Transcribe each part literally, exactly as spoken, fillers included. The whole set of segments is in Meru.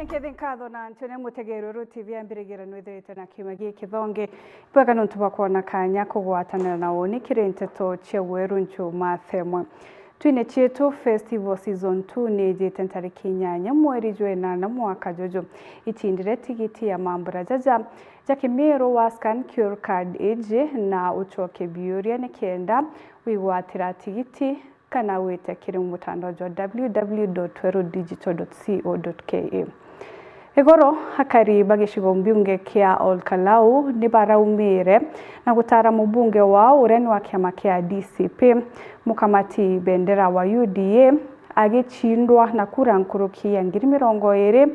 Nkethi nkatho na ntune mutegeeri uru T V ambirigira nwithirite na kiuma giki thongi bwega nontu bwa kwona kanya kugwatanira na uni kiri nteto cia weru njuma themwe. Twine cietu Festival Season two ni ijite ntariki inyanya mweri jwa inana mwaka juju. Itindire tigiti ya mambura jaja ja kimiru wa scan Q R card iji na ucoke biuria nikenda wigwatira tigiti kana wite kiri mutandao jwa W W W dot weru digital dot co dot K A. Igoro, akari ba gicigo mbunge kia Ol Kalou ni baraumire na gutara mubunge wao uria ni wa kiama kia D C P, Mukamati Bendera wa U D A, agicindwa na kura nkuruki ya ngiri mirongo iri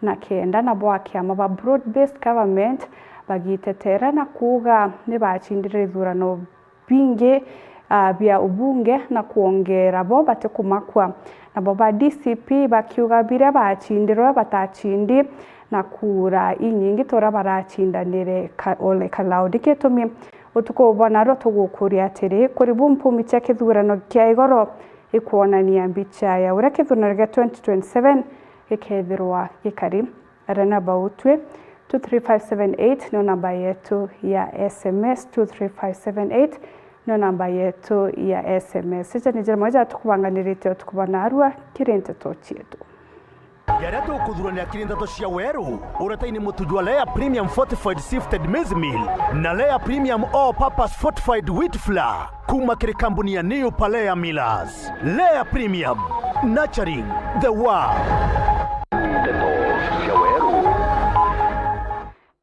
na kenda, nabo a kiama ba Broad Based Government bagitetera na kuuga ni bacindire ithurano bingi, ah, bia ubunge na kwongera bo batikumakua. Nabo ba D C P bakiuga biria bacindirwe batacindi na kura inyingi ta uria baracindanire ka-, Ole Kalou. Ni gitumi utuku bwa narua tugukuria atiri, kuri bu mpumi cia kithurano kia igoro ikwonania mbicha ya uria kithurano gia twenty twenty-seven gikethirwa gikari? Aria naba utwi, two three five seven eight nio namba yetu ya S M S, two three five seven eight nio namba yetu ya S M S. Icio ni njira moja tukubanganirite utuku bwa narua kiri nteto cietu. Jaria tukuthuranira kiri nteto cia weru, uretaini mutu jwa Lea Premium Fortified Sifted Maize Meal na Lea Premium All Purpose Fortified Wheat Flour. Kuma kiri kambuni ya New Palea Millers. Lea Premium, nurturing the world. Nteto cia weru.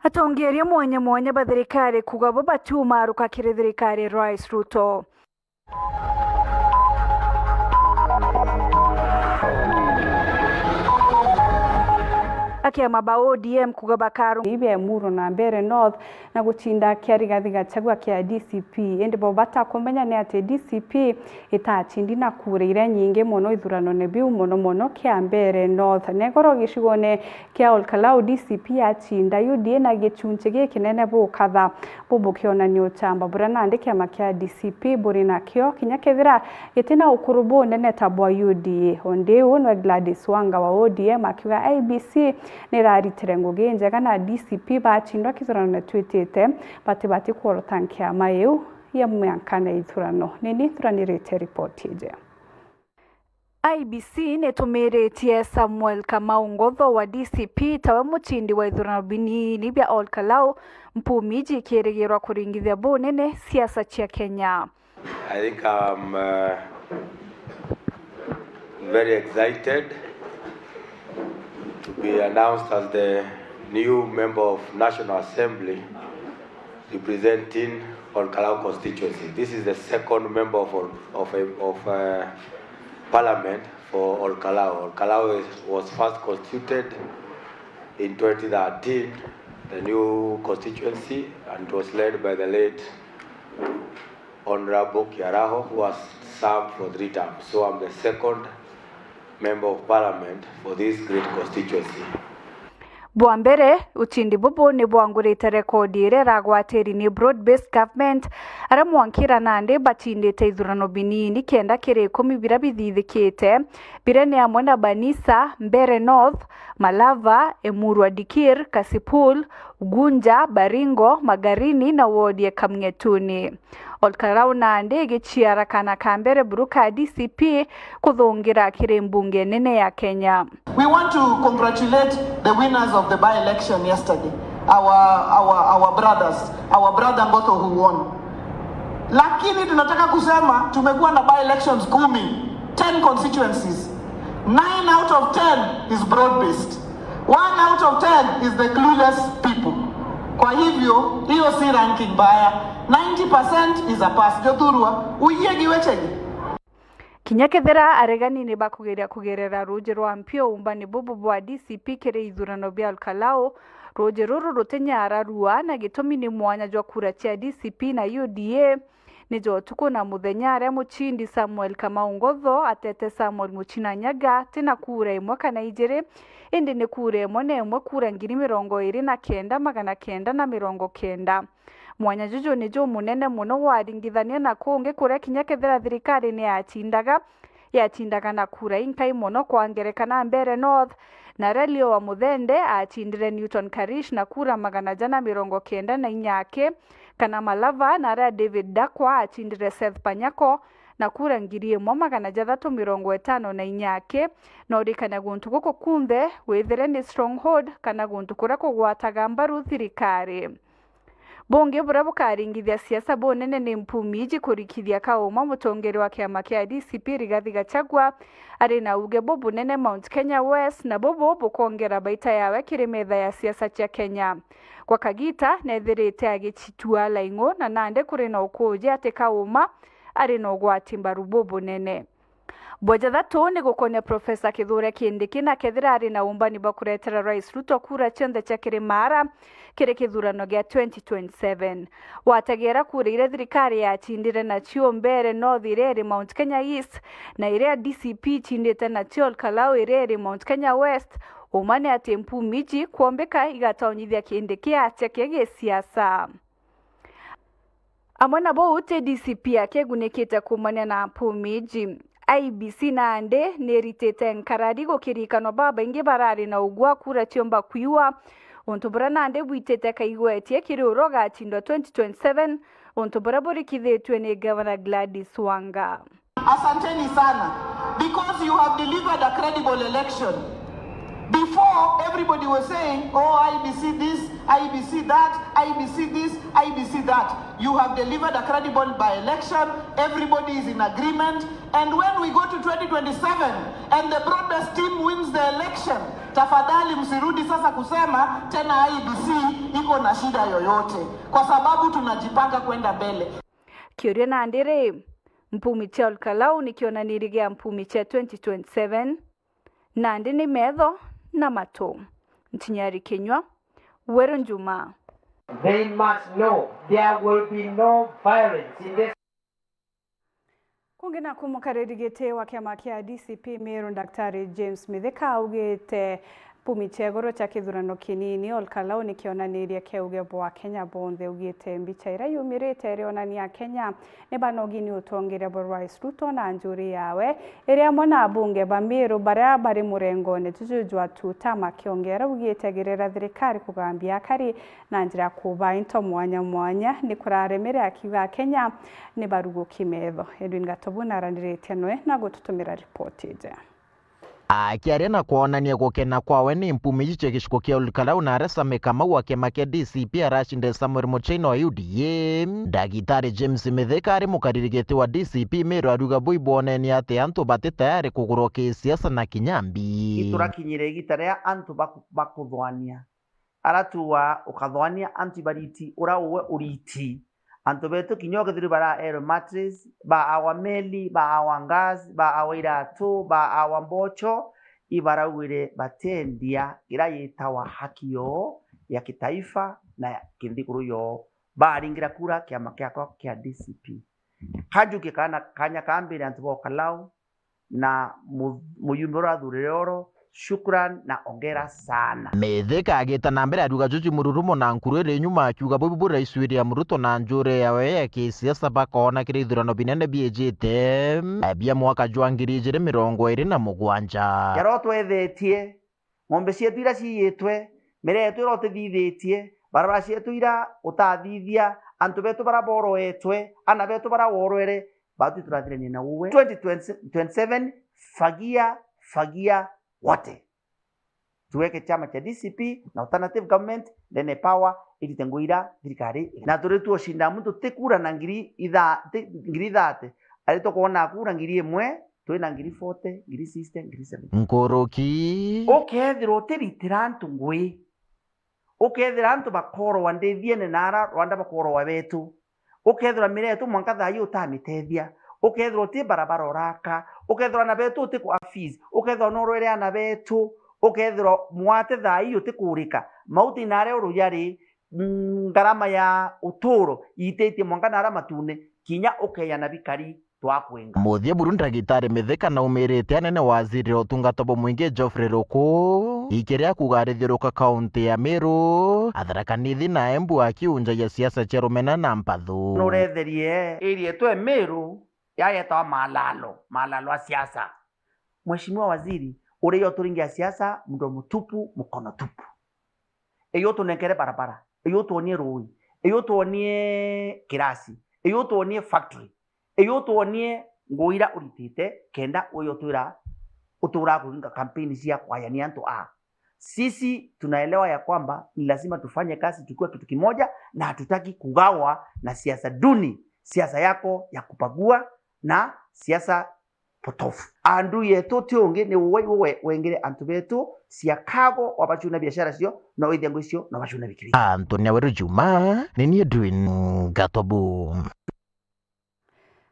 Atongeria mwanya mwanya ba thirikari kuga bo batiumaruka kiri thirikari ya Rais Ruto. Akiama ba O D M kuga bakarunga bia Emuru na Mbeere North na gucinda kia Rigathi Gachagua kia D C P, indi bo batakumenya ni ati D C P itacindi na kura iria nyingi mono ithuranone biu, mono mono kia Mbeere North. Negoro gicigone kia Ol Kalou D C P yacinda, U D A na gicunci gikinene bukatha bubukionania uchamba buria nandi kiama kia D C P buri nakio, kinya kethira gitina ukuru bunene ta bwa U D A. Ondi uu nwe Gladys Wanga wa O D M akiuga I B C niraritire ngugi njega na D C P bacindwa kithurano twitite, bati bati kworota nkiama iu ya mwanka na ithurano. Nini thuranirite ripoti iji. I B C nitumiritie Samuel Kamau Ngotho wa D C P tawe mucindi wa ithurano binini bia Ol Kalou, mpumi iji ikirigirwa kuringithia bunene siasa cia Kenya. I think I'm, uh, very excited to be announced as the new member of National Assembly representing Ol Kalou constituency. This is the second member of, of, of, uh, parliament for Ol Kalou. Ol Kalou is, was first constituted in twenty thirteen, the new constituency, and it was led by the late Honorable Kiaraho, who has served for three terms. So I'm the second member of parliament for this great constituency. Bwa mbere, ucindi bubu ni bwangurite rekodi iria iragwatiri ni Broad Based Government, aria mwankira nandi bacindite ithurano binini kenda kiri ikumi biria bithithikite, biria ni amwe na Banisa, Mbeere North, Malava, Emurua Dikir, Kasipul, Ugunja, Baringo, Magarini na wodi ya Kamng'etuni. Ol Kalou nandi igiciara kana ka mbere buru ka D C P kuthungira kiri mbunge nene ya Kenya. We want to congratulate the winners of the by-election yesterday, our, our, our brothers, our brother Ngotho who won. Lakini tunataka kusema tumekuwa na by-elections kumi, ten constituencies. Nine out of ten is broad-based. One out of ten is the clueless people. Kwa hivyo, hiyo si ranking mbaya. Ninety percent is a pass. Jothurwa, uiye giwechegi. Kinya kethira aregani ni bakugeria kugerera ruuji rwa mpio umbani bubu bwa D C P kiri ithurano bia Ol Kalou, ruuji ruru rutinyara rua na gitumi ni mwanya jwa kura cia D C P na U D A. Ni jwa utuku na muthenya aria mucindi Samuel Kamau Ngotho atete Samuel Muchina Nyaga ti na kura imwe kana ijiri, indi ni kura imwe na imwe kura ngiri mirongo iri na kenda magana kenda na mirongo kenda. Mwanya juju ni jumunene mono waringithania na kungi kuria kinya kethira thirikari ni yacindaga, yacindaga na kura inkai mono kwa ngerekano Mbeere North, Na aria Leo wa Muthende aacindire Newton Karish na kura magana jana mirongo kenda na inya aki, kana Malava, na aria David Dakwa aacindire Seth Panyako na kura ngiri imwe magana jathatu mirongo itano na inya aki, na urikania guntu guku kunthe withire ni stronghold kana guntu kuria kugwataga mbaru thirikari. Bungi buria bukaringithia siasa bunene ni mpumi iji kurikithia kauma mutongeri wa kiama kia D C P Rigathi Gachagua ari na uuge bubunene Mount Kenya West, na bubu bukongera baita yawe kiri metha ya siasa cia Kenya. Gwa kagita, nethirite agicitua laing'u, na nandi kuri na ukuuji ati kauma ari na ugwati mbaru bubunene. Bwa jathatu ni gukonia Profesa Kithure Kindiki, na kethira ari na umbani bwa kuretera Rais Ruto kura cionthe cia kiri maara kiri kithurano gia twenty twenty-seven. Wategera kura iria thirikari yacindire nacio mbere North iria iri Mount Kenya East, na iria D C P icindite nacio Ol Kalou iria iri Mount Kenya West, uma ni ati mpumi iji kwombika igatonyithia Kindiki atia kia gisiasa. Amwe na bou, ti D C P aki igunikite kuumania na mpumi iji. I E B C nandi ni iritite nkarari gukirikanwa babaingi barari na ugwa kura ciomba kwiwa, untu buria nandi bwitite kaigwetie kiri uria ugacindwa twenty twenty-seven, untu buria burikithitue ni Gavana Gladys Wanga. Asanteni sana, because you have delivered a credible election. Before, everybody was saying, "Oh, I E B C this, I E B C that, I E B C this, I E B C that." You have delivered a credible by-election. Everybody is in agreement. And when we go to twenty twenty-seven and the broad-based team wins the election, tafadhali msirudi sasa kusema tena I E B C iko na shida yoyote, kwa sababu tunajipanga kwenda mbele. Kiuria nandi ri, mpumi cia Ol Kalou ni kionaniria gia mpumi cia twenty twenty-seven? Nandi ni metho na matu. Ntinyari Kinyua, Weru Njuma. They must know there will be no violence in this. Kungi naku, mukariri giti wa kiama kia D C P Meru, Daktari James Mithika, augite mpumi cia iguru cia kithurano kinini Ol Kalou ni kionaniria kia uge bwa Akenya bonthe. Augite mbicha iria yumirite irionania Akenya ni banogi ni utongeria bwa Rais Ruto na njuri yawe, iri amwe na abunge ba Meru baria bari murengone juju jwa tuta, makiongera augite agirira thirikari kugambia akari na njira ya kuba into mwanya mwanya ni kuraremere, akiuga Akenya ni baruguki metho. Edwin Gatobu naraniritie noe na gututumira ripoti iji. Akiaria na kwonania gukena kwawe ni mpumi iji cia gicigo kia Ol Kalou na aria Sami Kamau wa kiama kia D C P aracindire Samuel Muchai wa U D A, Ndagitari James Mithika ari mukariri giti wa D C P Meru ariuga bui bwonenie ati antu bati tayari kugurwa kisiasa na kinya mbi. Iturakinyire igita riria antu baku-, bakuthwania. Ara tuuga ukathwania antu ibariti, ura uwe uriti. Antu betu kinya ukethirwa bara Aero Matres, ba awa meli, ba awa gas, ba awa iratu, ba awa mbocho, ibarauire batendia ira yitawa haki yoo ya kitaifa na ya kinthiguru yoo. Baringira kura kiama kiakwa kia D C P. Kanjukie kana, kanya ka mbere antu ba Ol Kalou, na mu-, mujumbe uria athurire oro, shukran na ongera sana. Mithika agita na mbere ariuga juju mururumo na nkuru iri nyuma, akiuga bubu bu Rais William Ruto na njuri yawe ya kisiasa bakoona kiri ithurano binene biijite bia mwaka jwa ngiri ijiri mirongo iri na mugwanja. Jaro twethetie, ng'ombe cietu iria ciiyitwe, miraa yetu iria utithithitie, barabara cietu iria utathithia, antu betu baria boroetwe, ana betu baria worwere, batu turathirania na uwe. Twenty twenty-seven, fagia, fagia wote. Tuweke chama cha D C P na alternative government, then power irite ngugi iria thirikari iri. Na turi tuoshinda muntu ti kura na ngiri itha-, ti, ngiri ithate, ari tukwona kura ngiri imwe, twi na ngiri forty, ngiri sixty, ngiri seventy. Nkuruki. Ukethirwa utiritira antu ngugi, ukethira antu bakorwa ndithiene na ara Rwanda bakorwa betu, ukethirwa miraa yetu mwanka thaa ii utamiteethia, ukethirwa uti barabara uraka, ukethirwa ana betu uti kua fees, ukethirwa norwere ana betu, ukethirwa mwate thaa ii uti kurika, mauti na aria uruya ri, mm, ngarama ya uturo iititie mwanka na aria matune, kinya ukeya na bikari twakwinga. Muthia buru Ndagitari Mithika naumirite anene waziri wa utungata bwa mwingi Geoffrey Ruku, ikiria kuga arithiuruka kaunti ya Meru, Tharaka Nithi na Embu akiunjagia siasa cia rumena na mpathu. Nuretherie area yetu ya Meru, ya yetawa malalo, malalo a siasa. Mheshimiwa Waziri, Uria uturingia siasa, mdomo tupu, mkono tupu. Iyo tunenkere barabara, iyo tuonie ruui, iyo tuonie kirasi, iyo tuonie factory, iyo tuonie nguo ira uritite, kenda uyo twira utura kuringa kampeni cia kwayania antu a. Sisi tunaelewa ya kwamba ni lazima tufanye kazi tukiwa kitu kimoja, na hatutaki kugawa na siasa duni, siasa yako ya kubagua na siasa potofu. Andu yetu ti ungi ni uwe, iwe we wengire antu betu cia kago, wabacuna biashara cio, na withia ngo icio, na wabacuna bikiri. Anthony Aweru Juma, ni nie Edwin Gatobu.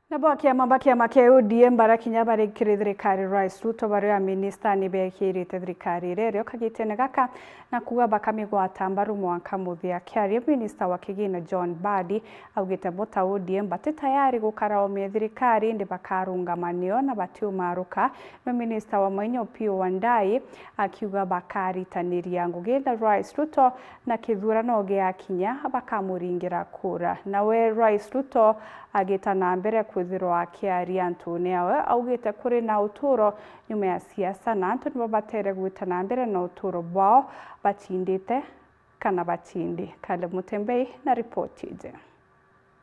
Nabo akiama ba kiama kia U D M barakinya bari kiri thirikari Rais Ruto, baria minista ni bekirite thirikari iria iri o kagitene gaka, na kuuga bakamigwata mbaru mwanka muthia. Akiaria, minista wa kigina John Mbadi augite bo ta U D M bati tayari gukara omie thirikari, indi bakarungama nio na batiumaruka. No minista wa mainya Opiyo Wandayi akiuga bakaritaniria ngugi na Rais Ruto, na kithurano giakinya bakamuringira kura. Nawe Rais Ruto agita na mbere kwithirwa akiaria antune awe, augite kuri na uturo nyuma ya siasa, na antu nibo batere gwita na mbere na uturo bwao, bacindite kana bacindi. Kale Mutembei na ripoti iji.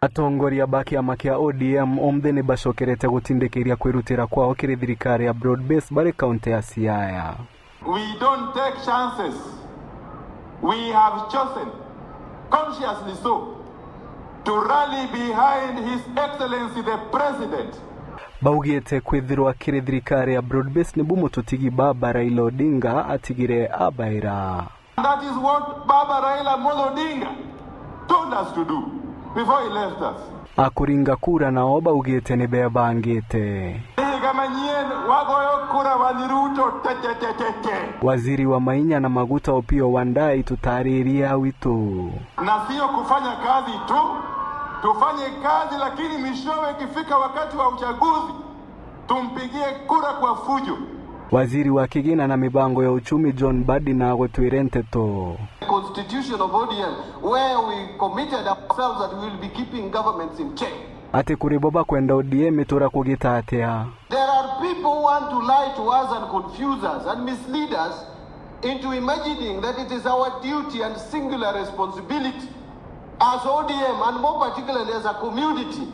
Atongoria ba kiama kia O D M umthi ni bacokerete gutindikiria kwirutira kwao kiri thirikari ya broad based bari kaunti ya Siaya. We don't take chances. We have chosen, consciously so, to rally behind His Excellency the President. Baugite kwithirwa kiri thirikari ya broad based nibu mututigi baba Raila Odinga atigire abaira. That is what Baba Raila Amolo Odinga told us to do before he left us. Akuringa kura nao baugite ni bebangite. Hihi kama nyie wagoyo kura wa ni Ruto, te, te, te, te, te. Waziri wa mainya na maguta Opiyo Wandayi tutaririe awitu. Na sio kufanya kazi tu, tufanye kazi, lakini mwishowe ikifika wakati wa uchaguzi, tumpigie kura kwa fujo. Waziri wa kigina na mibango ya uchumi John Mbadi na agutwire nteto. Constitution of O D M, where we committed ourselves that we will be keeping governments in check. Ati kuri bo bakwenda O D M itura kugita atia? There are people who want to lie to us and confuse us and mislead us into imagining that it is our duty and singular responsibility as O D M, and more particularly as a community,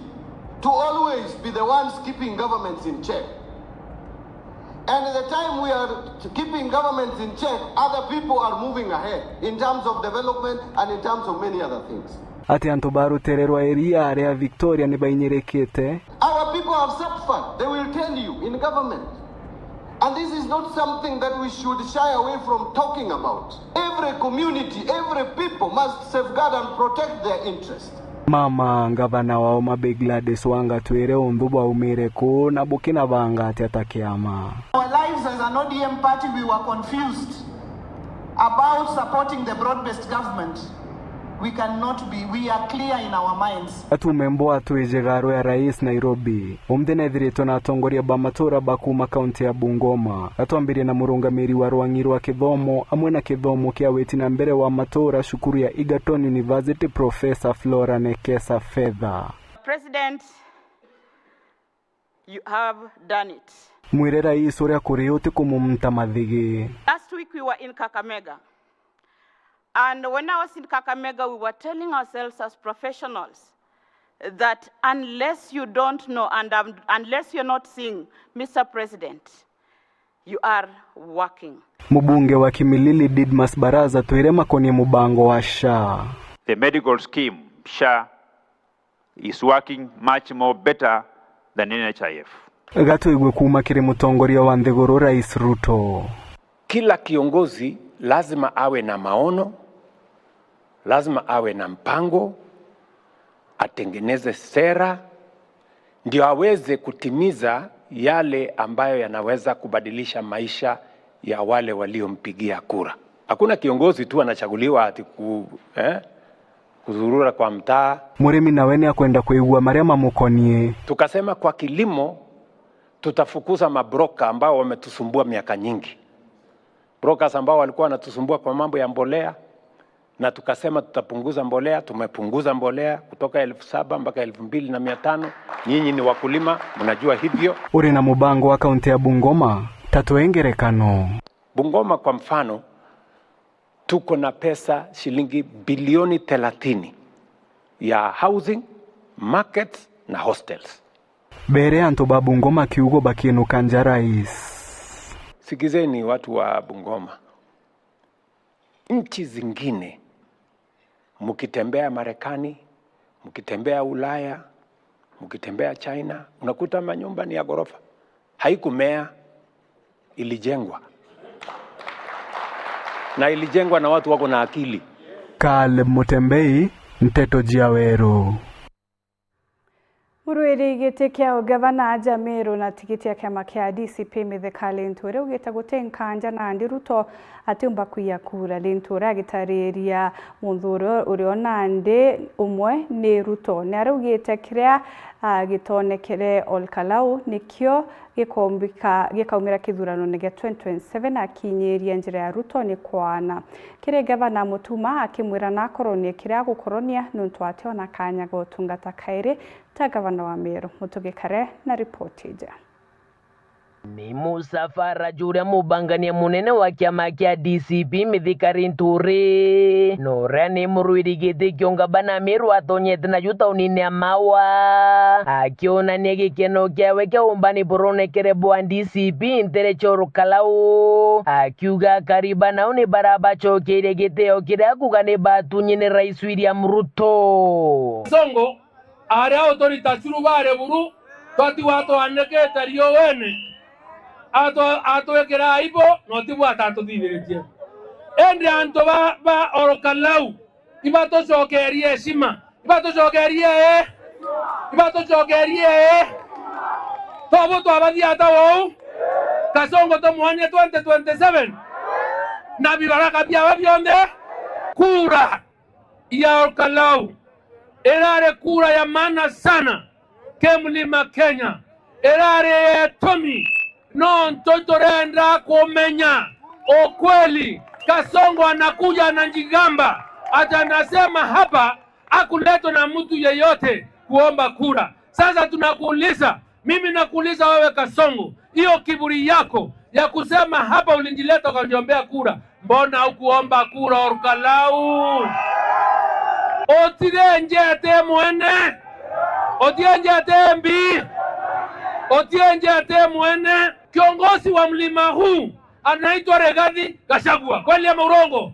to always be the ones keeping governments in check. And the time we are keeping governments in check, other people are moving ahead in terms of development and in terms of many other things. Ati antu ba rutere rwa iria ria Victoria ni bainyirikite. Our people have suffered, they will tell you, in government. And this is not something that we should shy away from talking about. Every community, every people must safeguard and protect their interest. Mama ngavana wa Homa Bay Gladys Wanga atwire unthu bwaumire ku na bukinabanga atia ta kiama. Our lives as an O D M party, we were confused about supporting the broad-based government. We cannot be, we are clear in our minds. Atume mbwa twije garo ya rais Nairobi. Umthi nethiritwe na atongoria ba matura ba kuma kaunti ya Bungoma. Atwambirie na murungamiri wa rwang'i rwa kithomo amwe na kithomo kia witi na mbere wa matura cukuru ya Egerton University, Professor Flora Nekesa Fetha. President, you have done it. Mwire rais uria kuri uti kumumta mathigi. Last week we were in Kakamega. And when I was in Kakamega, we were telling ourselves as professionals that unless you don't know and um, unless you're not seeing, Mister President, you are working. Mubunge wa Kimilili Didmus Baraza twire makonie mubango wa SHA. The medical scheme, SHA, is working much more better than N H I F. Gatwigue kuma kiri mutongoria wa nthiguru, Rais Ruto. Kila kiongozi lazima awe na maono, lazima awe na mpango, atengeneze sera, ndio aweze kutimiza yale ambayo yanaweza kubadilisha maisha ya wale waliompigia kura. Hakuna kiongozi tu anachaguliwa ati ku-, eh, kuzurura kwa mtaa. Murimi nawe ni akwenda kwigua maria mamukonie. Tukasema kwa kilimo, tutafukuza mabroka ambao wametusumbua miaka nyingi. Brokers ambao walikuwa wanatusumbua kwa mambo ya mbolea, na tukasema tutapunguza mbolea, tumepunguza mbolea kutoka elfu saba mpaka elfu mbili na mia tano. Nyinyi ni wakulima, mnajua hivyo. Uri na mubango wa kaunti ya Bungoma, Ta twe ngerekano. Bungoma kwa mfano, tuko na pesa shilingi bilioni thelathini ya housing, markets na hostels. Beere antu ba Bungoma kiugo bakiinuka nja rais. Sikizeni watu wa Bungoma. Nchi zingine, mkitembea Marekani, mkitembea Ulaya, mkitembea China, unakuta manyumba ni ya ghorofa. Haikumea, ilijengwa. Na ilijengwa na watu wako na akili. Caleb Mutembei, Nteto cia Weru. Murwiri giti kia ugavana aja Meru na tikiti ya kiama kia D C P Mithika Linturi augite guti nkanja nandi Ruto atiumba kwiya kura. Linturi agitariria muthuri uria nandi umwe ni Ruto, ni araugite kiria, ah, gitonekere Ol Kalou nikio gikombika-, gikaumira kithuranone gia twenty twenty-seven, akinyiria njira ya Ruto ni kwana. Kiri gavana Mutuma akimwira nakoronie kiria agukoronia nontu ationa kanya ga utungata kairi ta gavana wa Meru. Mutugi Kare na ripoti ija. Ni musafara juria mubangania munene wa kiama kia D C P Mithika Linturi, na uria ni murwiri giti kia ungavana Meru atonyete naju taunine ya Maua, akionania gikeno kiawe kia umbani buronekere bwa D C P ntere cia Ol Kalou, akiuga akari ba nau ni barabacokeirie gitio kiria akuga ni batunyi ni Rais William Ruto. Songo, aria uturita curu bari buru, twatigwa twanikite riuene, atw-, atwikira aibu, na utibu atatuthithiritie. Indi antu ba, ba Ol Kalou, ibatucokerie heshima, ibatucokerie ii, ibatucokerie ii. Tobu twabathia ata uu? Kasongo tumwanye twenty twenty-seven na bibaraka biawe bionthe. Kura ya Ol Kalou irari kura ya maana sana ki Mlima Kenya, irari ya itumi nontu turenda kumenya ukweli. Kasongo anakuja anajigamba ati anasema hapa hakuletwa na mtu yeyote kuomba kura. Sasa tunakuuliza, mimi nakuuliza wewe Kasongo, hiyo kiburi yako ya kusema hapa ulijileta ukaniombea kura, mbona hukuomba kura Ol Kalou? Otienjete mwene, otienjete mbi, otienjete mwene. Kiongozi wa mlima huu anaitwa Rigathi Gachagua. Kweli ama urongo?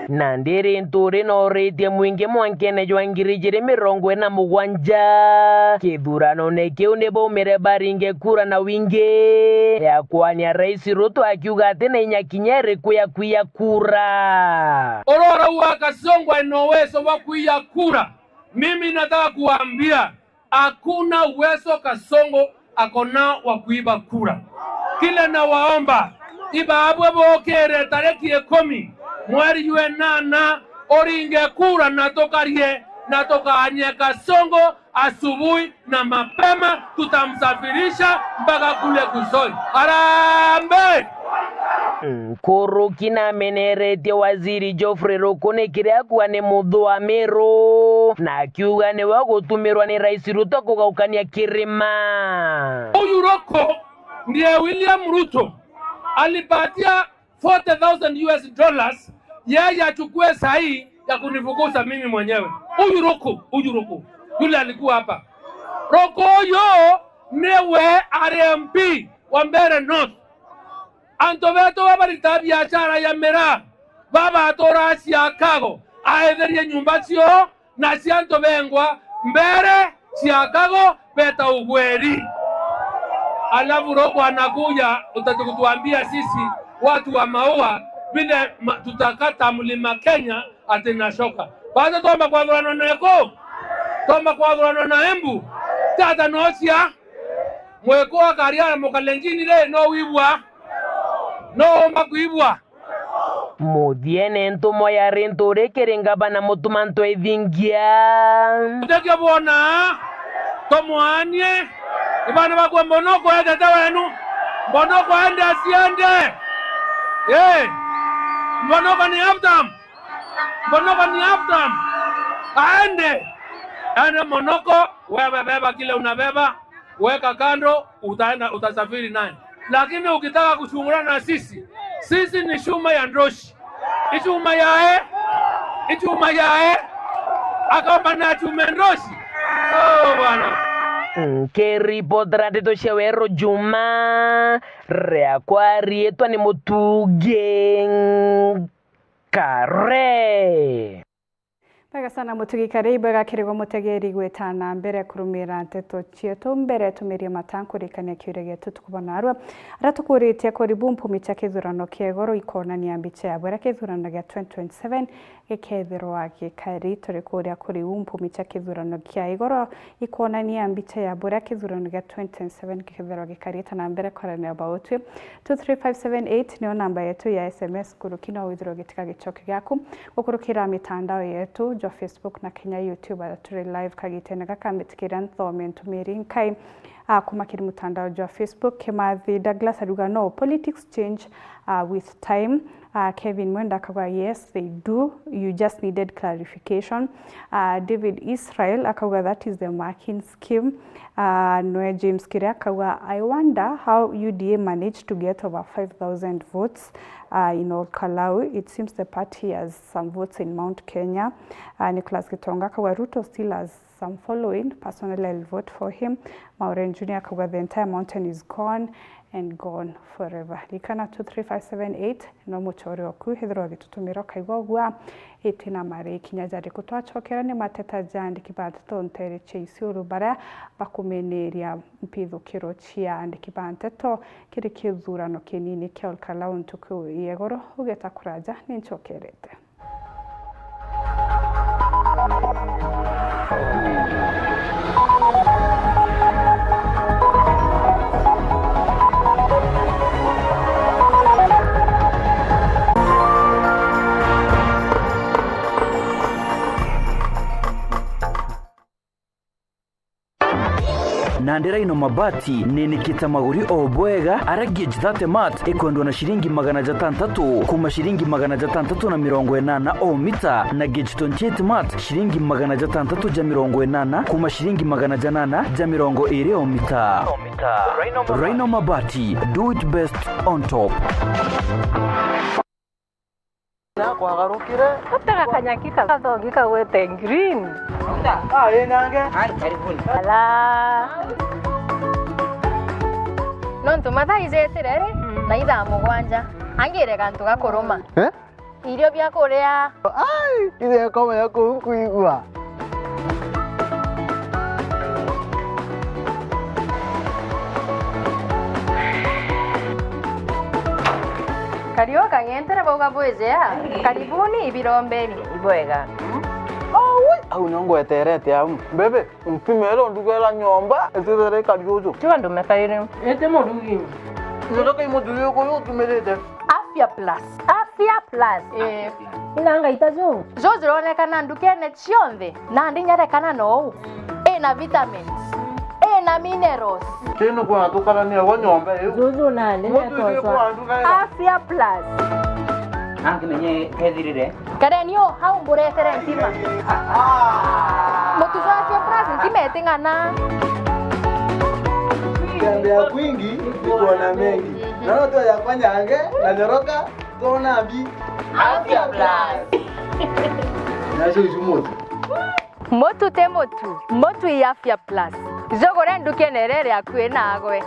Nandi Linturi nooritie mwingi mwankene jwa ngiri ijiri mirongo ina na mugwanja kithuranone kiu ni baumire baringe kura na wingi ya kwania Rais Ruto, akiuga ati na inya kinya iriku ya kwiya kura. Urora uu Kasongo ena uwezo wa kwiya kura. Mimi nataka kuambia, hakuna uwezo Kasongo ako nao wa kuiba kura. Kile nawaomba, ibaabwe bokire tariki ikumi mweri jwa inana, uringe kura na tukarie na tukaanie Kasongo asubuhi na mapema, tutamsafirisha mpaka kule Kusoi. Harambee! Nkuruki nameneretie Waziri Geoffrey Ruku ni kiria akua ni muthu wa Meru, na akiuga niwe ugutumirwa ni Rais Ruto kugaukania kirima. Huyu Ruku ndiye William Ruto alipatia forty thousand U S dollars, yeye achukue sahihi ya kunifukuza mimi mwenyewe. Huyu Ruku, huyu Ruku, yule alikuwa hapa. Ruku huyu niwe ari M P wa Mbeere North. Antu betu babarita biashara ya miraa, babatura Chicago, aetherie nyumba cio na cia antu bengwa Mbeere, Chicago, beta ugweri. Alafu Ruku anakuja, utaki kutuambia sisi watu wa Maua vile ma-, tutakata Mlima Kenya ati na shoka. Kwanza twamba kwathurana na Eku? Twamba kwathurana na Embu? Tata nocia. Mweku akaria na Mukalenjini ri, no wibwa? No umba kwibwa? Muthiene, ntumwa ya Linturi kiri ngavana Mutuma M'Ethingia. Utekio bwona, tumwaanie. Ibana bakwa Mbonoko etete wenu. Mbonoko aende asiende. Eh. Mbonoko ni half term. Mbonoko ni half term. Aende. Aende Mbonoko, wewe beba kile unabeba, weka kando, utaenda, utasafiri naye. Lakini ukitaka kuchungana na sisi, sisi ni chuma ya ndoshi. Ichuma yae, ichuma yae, akamba na chuma ndoshi. Oh, bwana. Nkiribotera ndeto cia weru juma, riakwa riitwa ni Mutugi Nkare. Bwega sana Mutugi Kare, ibwega kirigwa mutegeri gwita na mbere kurumira nteto cietu. Mbere tumirie mata nkurikania kiuria gietu tukubona arua. Aria tukuritie kuri bu mpumi cia kithurano kia igoro ikonania mbicha ya buria kithurano gia twenty twenty-seven gikethirwa gikari. Turi kuria kuri u mpumi cia kithurano kia igoro ikonania mbicha ya buria kithurano gia twenty twenty-seven gikethirwa gikari. Ita na mbere kwarania about it. Two three five seven eight niyo namba yetu ya S M S, nkuruki no withirwe ugitiga gicoki giaku gukurukira mitandao yetu jwa Facebook na kinya YouTube, aria turi live kagitene gaka. Mbitikiria nthome ntumiri nkai, ah, kuma kiri mutandao jwa Facebook. Kimathi Douglas aruga, "No, politics change, ah, with time." Ah, Kevin Mwenda akauga, "Yes, they do. You just needed clarification." Ah, David Israel akauga, "That is the marking scheme." Ah, nwe James Kiria akauga, "I wonder how U D A managed to get over five thousand votes, ah, in Ol Kalou. It seems the party has some votes in Mount Kenya." Ah, Nicholas Gitonga akauga, "Ruto still has some following. Personally, I'll vote for him." Maureen Junior akauga, "The entire mountain is gone and gone forever." Rikana two three five seven eight no muchore oku, ethirwa gitutumira ukaigua ugua iti na mari kinya jariku. Twachokera ni mateta ja andiki ba nteto ntere cia Isiolo baria bakumeniria mpithukiro cia andiki ba nteto kiri kithurano kinini kia Ol Kalou ntuku ya igoro. Ugeta kuraja ni nchokerete. Nandi Rhino Mabati ninikite maguri o bwega, aria gauge thirty mat ikwendwa na ciringi magana jatantatu, kuma ciringi magana jatantatu na mirongo inana o mita, na gauge twenty-eight mat ciringi magana jatantatu ja mirongo inana, kuma ciringi magana janana ja mirongo iri o mita. Rhino Mabati, do it best on top. Na kwagarukire. Gutega kanyaki ka-, gathogi kagwete green. Ah, ĩ nange. Ala. Nontu mathaa ijetire ri, mm, na ithaa mugwanja. Angire gantu gakuruma. Eh? Irio bia kuria. Ai, ithe komenya kuu nkuigua. Kariu kang'entere bauga bwijea, karibuni ibirombeni. Ibwega. Aui, au nio ngweterete au. Mbebe, mpimere ndugera nyomba, itithere kariuju. Tiga ndume kairi. Ite murugi. Ndoka imuthuri uyu utumirite. Afya Plus. Afya Plus. Eh. Inanga itaju. Juju ironekana ndukene cionthe, nandi nyerekana nou. Ina vitamins. Ina minerals. Kinu kuna tukarania gwa nyomba iu. Juju nandi. Mutu ithie kwa nduka ira. Afya Plus. Nangimenye kethirire. Kareni u hau mburetere ntima. Mutu jwa Afya Plus ntima iting'ana. Tembea kwingi, nikuona mengi. Naona tu yakwa nyange, na nyoroka, tuona mbi. Afya Plus. Nacio icu mutu. Mutu ti mutu, mutu i Afya Plus. Jugure ndukene iria iri akui nagwe.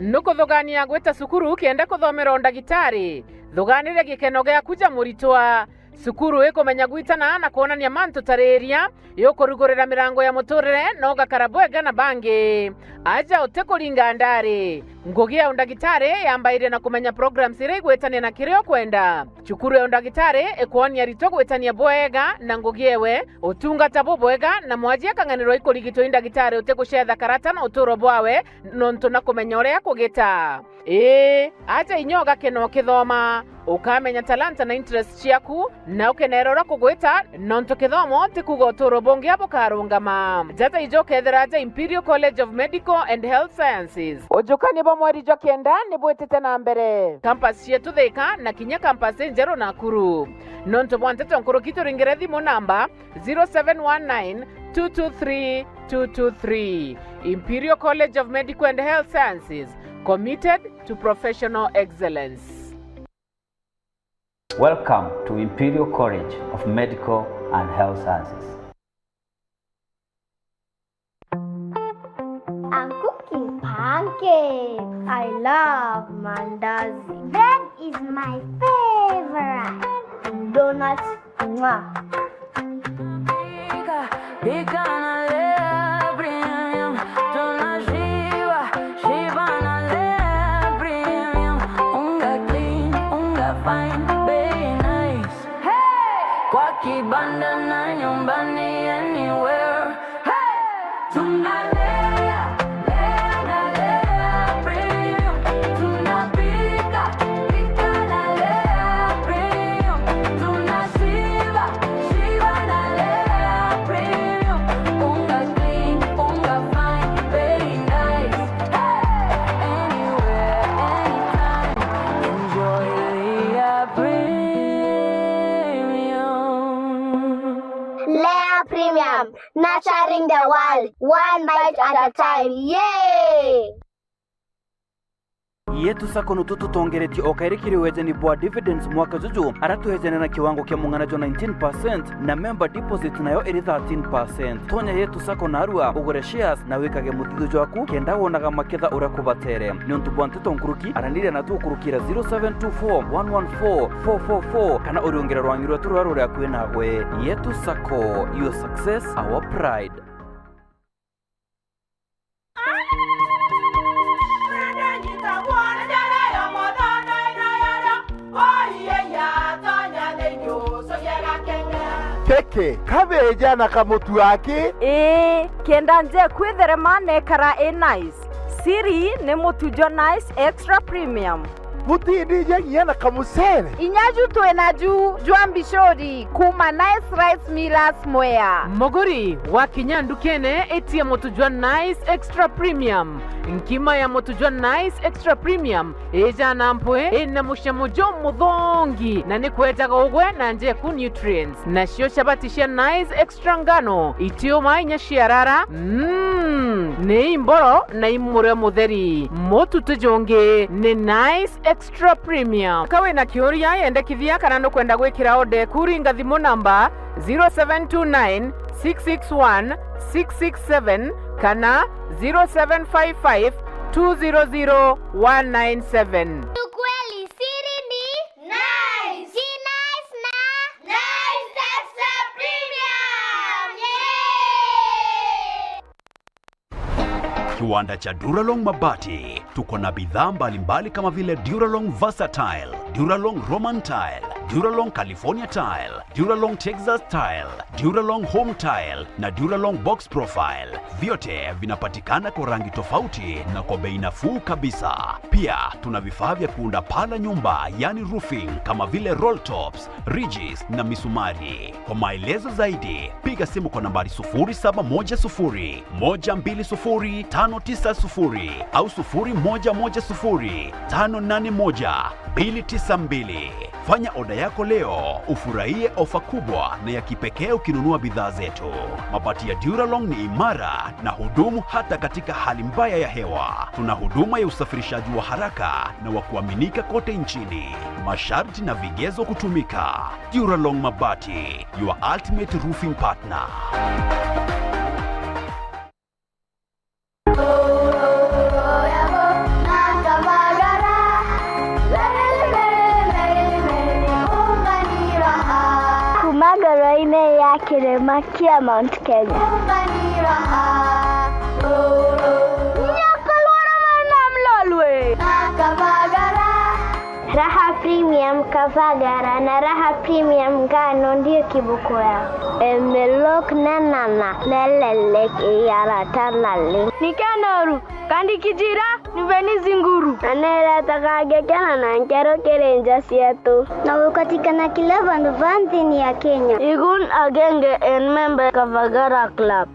Nukuthugania gwita cukuru kenda kuthomera undagitari? Thuganire gikeno giaku ja muritwa. Cukuru ikumenya gwitana na kwonania mantu ta riria, iukurugurira mirango ya muturire na ugakara bwega na bangi. Aja utikuringa ndari. Ngugi ya undagitari yambairie na kumenya programs iria igwitania na kiria ukwenda. Cukuru ya undagitari ikwonia aritwa gwitania bwega na ngugi ewe, utungata bubwega, na mwaji akang'anirwa ikurigitwa i ndagitari utigucetha karata na uturo bwawe, nontu na kumenya uria akugita. Ii, aja inya ugakena ukithoma. Ukamenya talanta na interest ciaku, na ukenera uria kugwita, nontu kithomo ti kuuga utuuro bungi bukarungama. Jata ijo ukethira aja Imperial College of Medical and Health Sciences. Ujukania bwa mweri jwa kenda ni bwitite na mbere. Campus cietu Thika na kinya campus injeru Nakuru. Nontu bwa nteto nkuruki, turingire thimu namba zero seven one nine two two three two two three. Imperial College of Medical and Health Sciences, committed to professional excellence. Welcome to Imperial College of Medical and Health Sciences. I'm cooking pancakes. I love mandazi. Bread is my favorite. Donuts, mwah. Pika, pika na Lea Premium. Tunashiba, shiba na Lea Premium. Unga clean, unga fine, bei nice. Hey! Kwa kibanda na nyumbani, anywhere. Hey! Tunalea, lea na Lea Premium. Tunapika, pika na Lea Premium. Tunashiba, shiba na Lea Premium. Unga clean, unga fine, bei nice. Hey! Anywhere, anytime. Enjoy Lea Premium. Lea Premium, nurturing the world, one bite at a time. Yay! Yetu Sacco nutu tutongeretie o kairi kiri wejani bwa dividends mwaka juju, ara twejane na kiwango kia mung'ana jwa nineteen percent, na member deposit nayo iri thirteen percent. Tonya Yetu Sacco narua, ugure shares, na wikage muthithio jwaku, kenda wonaga maketha uria kubatere. Niuntu bwa nteto nkuruki, araniria natu ukurukira zero seven two four one one four four four four, kana uriungire rwangi rwetu ruria ruri akui nagwe. Yetu Sacco, your success, our pride. Keke, kabeja na kamutu aki. Ii, kenda nje kwitherema nekara i nice. Siri ni mutu jwa Nice Extra Premium. Butindija nginya na kamucere. Inya ju twi naju jwa mbicuri kuma Nice Rice Millers Mwea. Muguri, wakinya ndukene, itia mutu jwa Nice Extra Premium. Nkima ya mutu jwa Nice Extra Premium ijana mpwi, ina mucamo jumuthongi, na ni kwejaga ugwe na njeku nutrients. Nacio chabati cia Nice Extra ngano, itiuma inya ciarara, mm, ni imboro na imurio mutheri. Mutu ti jungi, ni Nice Extra Premium. Ka wina kiuria, yendekithia kana nukwenda gwikira order eku, ringa thimu namba zero seven two nine six six one six six seven kana zero seven five five two zero zero one nine seven. Ukweli siri ni Nice. Ji Nice na Nice Extra Premium. Yay! Kiwanda cha Duralong Mabati. Tuko na bidhaa mbalimbali kama vile Duralong Versatile, Duralong Roman Tile, Duralong California Tile, Duralong Texas Tile, Duralong Home Tile na Duralong Box Profile. Vyote vinapatikana kwa rangi tofauti na kwa bei nafuu kabisa. Pia tuna vifaa vya kuunda paa la nyumba, yani roofing, kama vile roll tops, ridges na misumari. Kwa maelezo zaidi, piga simu kwa nambari sufuri saba moja sufuri, moja mbili sufuri, tano tisa sufuri au sufuri moja moja sufuri, tano nane moja, mbili tisa mbili. Fanya oda yako leo, ufurahie ofa kubwa na ya kipekee ukinunua bidhaa zetu. Mabati ya Duralong ni imara na hudumu hata katika hali mbaya ya hewa. Tuna huduma ya usafirishaji wa haraka na wa kuaminika kote nchini. Masharti na vigezo kutumika. Duralong Mabati, your ultimate roofing partner. Kuma ngoro-inĩ ya kĩrĩma kĩa Mount Kenya. Nyoka lwara mwana mlolwe. Raha Premium Kavagara na Raha Premium Ngano ndio kibuku yao. Emelok na nana na lelek yara tanali. Nikenoru, kandi kijira, niveni zinguru. Aneleta kage kena na nkero kiri nja cietu. Na gukatikana kila vandu va nthini ya Kenya. Igun agenge en member Kavagara Club.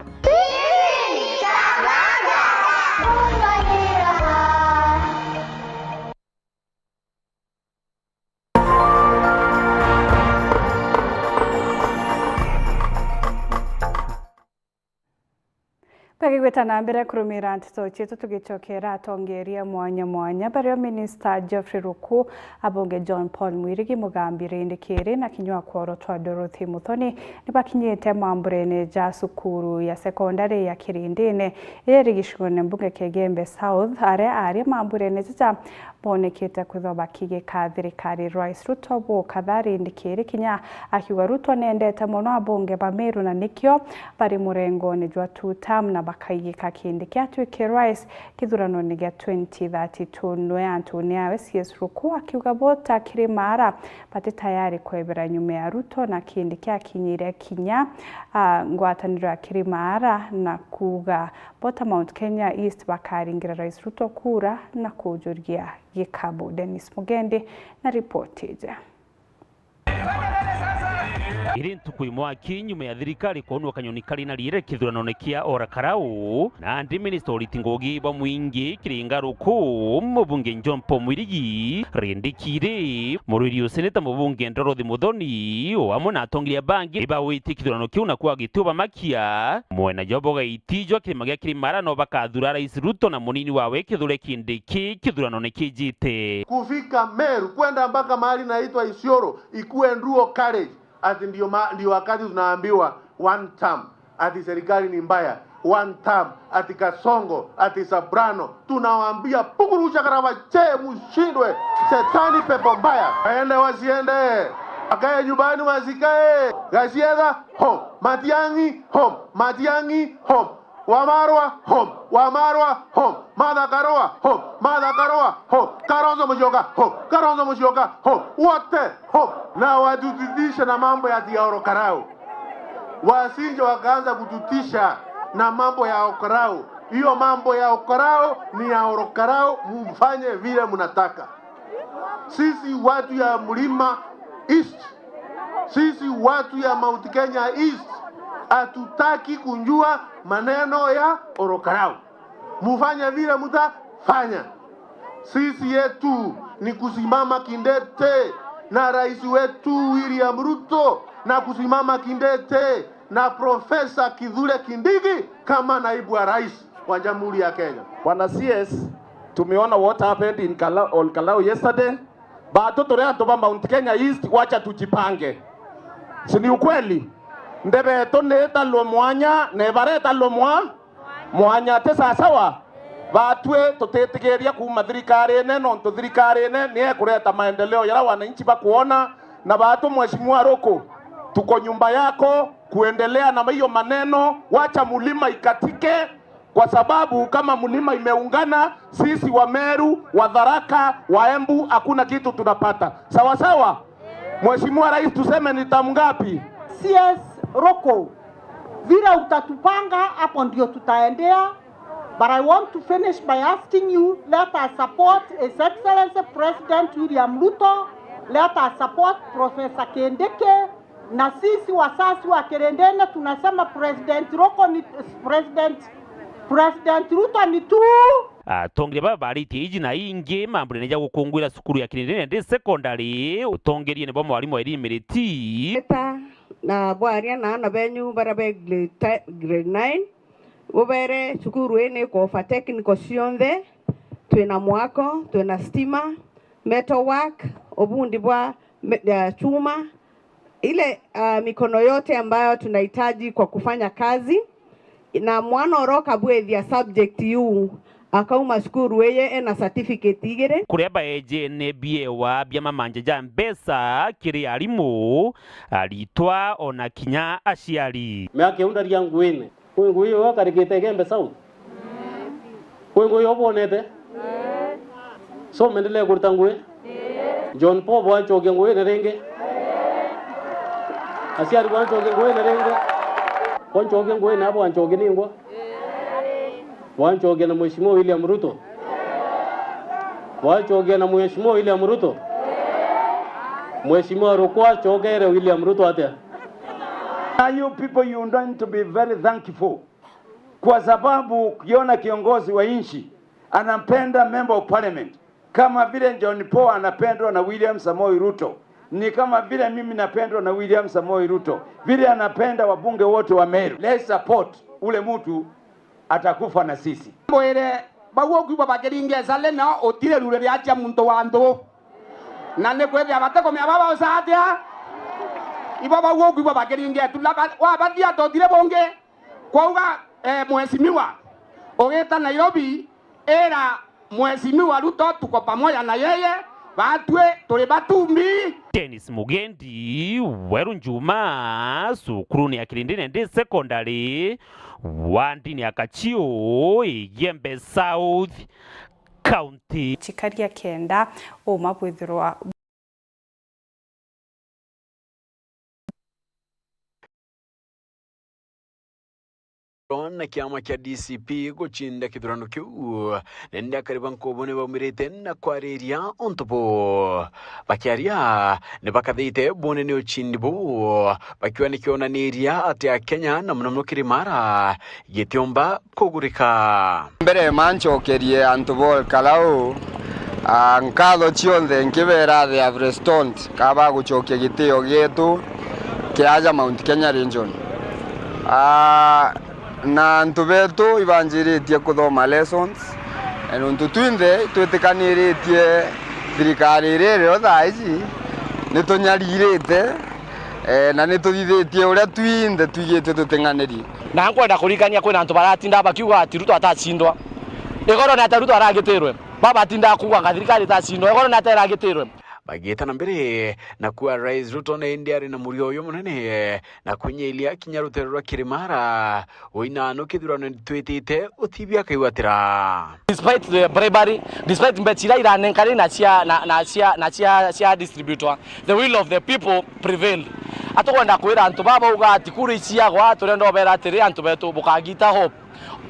Tukigwita na mbere kurumira nteto cietu, tugicokera atongeria mwanya mwanya, bario Minista Geoffrey Ruku, abunge John Paul Mwirigi, Mugambi Rindikiri na kinya wa kworotwa Dorothy Muthoni nibakinyite mamburene ja cukuru ya sekondari ya Kirindine, iria iri gicigoone mbunge kia Igembe South. Aria aria mamburene jaja bonekete kwithwa bakigika thirikari. Rais Ruto bu kadhaa Rindikiri kinya akiuga Ruto nendete mono abunge ba Meru na nikio bari murengone jwa two term na bakaigika Kindiki atwike rais kithuranone gia twenty thirty-two. Nwe antune awe C S Ruku akiuga bo ta Kirimaara bati tayari kwebera nyuma ya Ruto na Kindiki akinyire kinya, ah, ngwataniro ya Kirimaara na kuuga bo ta Mount Kenya East bakaringira Rais Ruto kura na kujuria gikabu. Dennis Mugendi na ripoti iji. Iri ntuku imwe aki nyuma ya thirikari kwonua kanyoni kari na riere kithuranone kia Ora Karau, nandi minista Oriti Ngugi bwa mwingi Kiringa Ruku, mubunge John Paul Mwirigi, Rindikiri, murwiri o seneta mubunge Dorothy Muthoni, o amwe na atongeria bangi, nibawitie kithurano kiu na kwa gitio bamakia. Mwena jwa bogaiti jwa kirima gia Kirimara no bakathura Rais Ruto na munini wawe Kithure Kindiki kithuranone kijite. Kufika Meru, kwenda mpaka mahali naitwa Isiolo, ikuwe Nduo College, ati ndio ma-, ndio wakati tunaambiwa one term, ati serikali ni mbaya, one term, ati Kasongo, ati Soprano. Tunawaambia, pukurucha karaba che, mushindwe, shetani pepo mbaya. Waende wasiende, wakae nyumbani wasikae. Gasietha, home. Matiang'i, home. Matiang'i, home. Wamarwa, home. Wamarwa, home. Martha Karua, home. Martha Karua, home. Kalonzo Musyoka, home. Kalonzo Musyoka, home. Wote, home. Na watutitishe na mambo ya ati ya Oro Karau. Wasinje wakaanza kututisha na mambo ya Oro Karau. Hiyo mambo ya Oro Karau ni ya Oro Karau, mufanye vile mnataka. Sisi watu ya Mlima East, sisi watu ya Mount Kenya East, hatutaki kujua maneno ya Oro Karau. Mufanye vile mutafanya. Sisi yetu ni kusimama kindete na rais wetu William Ruto na kusimama kindete na Profesa Kithure Kindiki kama naibu wa rais wa Jamhuri ya Kenya. Bwana C S, tumeona what happened in Kala-, Ol Kalou yesterday. Batu turi antu ba Mount Kenya East, wacha tujipange. Si ni ukweli? Ndebe yetu ni italwe mwanya, na ibara italwe mwa-, mwanya. Ti sawasawa? Batwi tutitigiria kuuma thirikarine, nontu thirikarine ni ekureta maendeleo jaria wananchi bakuona. Na batu, Mheshimiwa Ruku, tuko nyumba yako kuendelea na hiyo maneno. Wacha mlima ikatike, kwa sababu kama mlima imeungana, sisi wa Meru, wa Tharaka, wa Embu, hakuna kitu tunapata. Sawa sawa? Mheshimiwa Rais, tuseme ni term ngapi? C S Ruku, vile utatupanga, hapo ndio tutaendea. But I want to finish by asking you, let us support His Excellency President William Ruto, let us support Professor Kindiki, na sisi wasasi wa Kirindini tunasema President Ruto ni, President, President Ruto ni tu. Atongeria baba baritie iji na ingi mamburene ja gukunguira cukuru ya Kirindini Day Secondary, utongeriene bwa mwarimu Irene Miriti. Eta na bwaria na ana benyu baria be grade te-, grade nine, bubere cukuru ii ni kofa technical cionthe, twina mwako, twina stima, metal work, ubundi bwa me-, ya chuma, ile, ah, mikono yote ambayo tunahitaji kwa kufanya kazi. Na mwana oroka bwethia subject yu, akauma cukuru eye ena certificate igiri. Kuria baejene biewa bia mamanja ja mbeca kiri arimu, aritwa, ona kinya aciari. Miaka iu ndaria nguine. Kwi ngui iyo akarikite Igembe South? Kwi ngui iyo bwonete? So mwendelee kuruta ngui? John Paul, bwanchokia nguine ringi? Aciari, bwanchokia nguine ringi? Bwanchokia nguine, bwanchokia ningwa? Bwanchokia na Mheshimiwa William Ruto? Bwanchokia na Mheshimiwa William Ruto? Mheshimiwa Rukwa, chokere William Ruto atia? Now you people, you need to be very thankful, kwa sababu ukiona kiongozi wa nchi anapenda member of parliament, kama vile John Paul anapendwa na William Samoei Ruto, ni kama vile mimi napendwa na William Samoei Ruto, vile anapenda wabunge wote wa Meru. Let's support ule mtu, atakufa na sisi. Mbwire, bau ukwigua bakiringa icari, no utire rure riatia muntu wa nthu. Na ni kwithia batikumenya baba ucatia. Ibo bau ukwigua bakiringa itu, na ba-, wabathia totire bungi. Kwauga, eh, mheshimiwa, ugita Nairobi, ira mheshimiwa Ruto tuko pamoja na yeye, batwi turi batumbi. Dennis Mugendi, Weru Njuma, cukuruni ya Kilindini Day Secondary, wandini ya Kachiu, Igembe South, County. Chikaria kenda, uma bwithirwa na kiama kia D C P gucinda kithurano kiu, nende akari ba Nkubu ni baumirite na kwariria untu buu. Bakiaria, ni bakathite bone ni ucindi buu, bakiuga ni kionaniria ati Akenya na muno muno Kirimara gitiumba kugurika. Mbere ma ncokerie antu ba Olkalau, ah, nkatho cionthe nkibera they have respond ka bagucokia gitio gietu kia aja Mount Kenya region. Ah, na antu betu ibanjiritie kuthoma lessons, eh, nontu twinthe itwitikaniritie thirikari iria irio thaa iji nitunyaririte, eh, na nituthithitie uria twinthe twigitue tuting'aniri. Na nkwenda kuririkania kwina antu baratinda bakiuga ati Ruto atacindwa. Igoro ni ata Ruto aragitirwe? Baba atindaga kuuga anga thirikari itacindwa. Igoro ni ata iragitirwe? Bagiita na mbere na kuuga Rais Ruto ni indi ari na murio uyu munene na kwinyiria kinya rutere rwa Kirimara, uinanu kithurano twitite utibia akaigwatira. Despite the bribery, despite mbeca iria iranenkani na cia, na, na cia, na cia, cia distributwa, the will of the people prevailed. Atukwenda kwira antu baba uga ati kura iciagwa, turenda ubera atiri antu betu bukagita hope.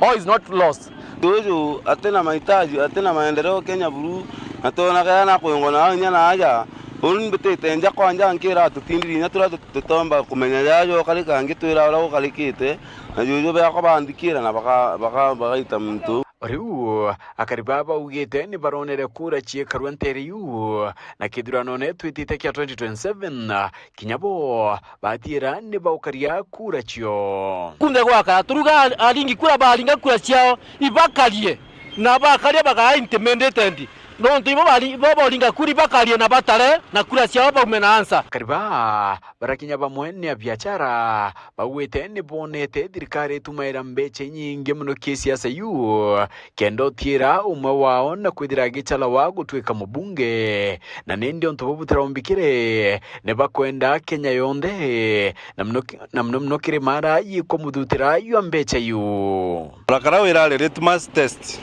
All is not lost. Uju atina mahitaji, atina maendeleo Kenya buru, na twona kaya na kwingwa na inya na aja. Uni mbitite nja kwa nja nkira tutindiri inya turia tut-, tutomba kumenya jaja ukarika ngitwira uria gukarikite, na juju biakwa banthikira na baka-, baka-, bagaita muntu. Riu, akari baa baugite ni baronere kura ciekarua ntere iu, na kithuranone twitite kia twenty twenty-seven, kinya bo batiira ni baukaria kura cio. Kunthe gwakara, turuga aringi kura baringa kura ciao, ibakarie, na bakaria bakaa intimidated. Nontu ibo bari-, bo boringa kura ibakarie na batare, na kura ciao baume na answer. Akari baa barakinya bamwe ni abiachara, baugite ni bonete thirikari itumaira mbecha inyingi mono kisiasa iu, kenda utiira umwe wao na kwithira agicalawa gutwika mubunge. Na nindi untu bubu butiraombikire, ni bakwenda Kenya yonthe, na mono ki-, na mono mono Kirimara yikumuthutira yua mbecha iu. Olkalau irari litmus test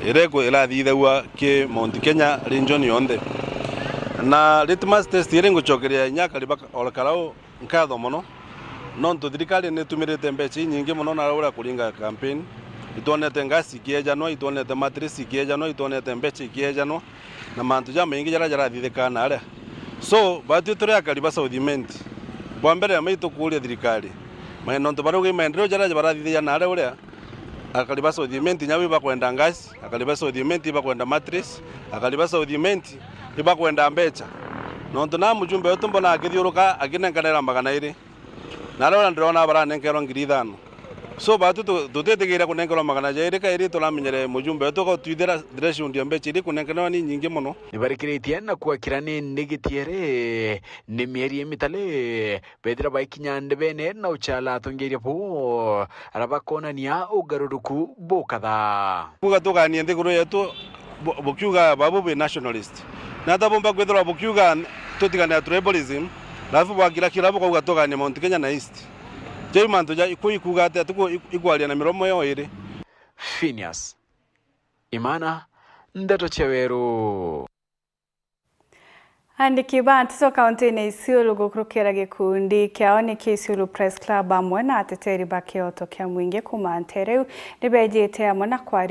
iria iku-, irathithagua ki Mount Kenya region yonthe. Na litmus test iri ngucokeria inya akari ba Olkalau nkatho mono, nontu thirikari ni itumirite mbecha inyingi mono na uria kuringa campaign. Itwonete ngasi ikiejanwa, itwonete mattress ikiejanwa, itwonete mbecha ikiejanwa, na mantu jamaingi jaria jarathithikaa naria. So, batwi turi akari ba South Imenti, bwa mbere, ma itukuuria thirikari, ma-, nontu barauga i maendeleo jaria barathithia naria uria, akari ba South Imenti inya bo ibakwenda ngasi, akari ba South Imenti ibakwenda mattress, akari ba South Imenti ibakwenda mbecha. Nontu na mujumbe wetu mbona akithiuruka akinenkanira magana iri. Na aria uria ndirona baranenkerwa ngiri ithano. So, batu tu-, tutitigiire kunenkerwa magana jairi kairi, turamenyere mujumbe wetu gutwithira threshold ya mbecha iri kunenkerwa ni nyingi mono. Nibarikiritie na kwakira ni nigitiere ni mieri imitale, bethira baikinya ndebene na uchala atongeria bo, ara bakonania ugaruruku bukatha. Kuga tuganie nthiguru yetu, bu-, bukiuga babu bi nationalist. Na ata bumba kwithirwa bukiuga tutigane na tribalism, alafu bwakira kira bukauga tuganie Mount Kenya na East. Jau mantu ja iku ikuga atia tuku ik-, ikwaria na miromo yao iri? Phineas Imana, Ndeto cia Weru. Andiki ba nteto kaunti-ini ya Isiolo gukurukira gikundi kiao ni kia Isiolo Press Club amwe na ateteri ba kioto kia mwingi kuuma nteere iu ni beejite amwe na kwari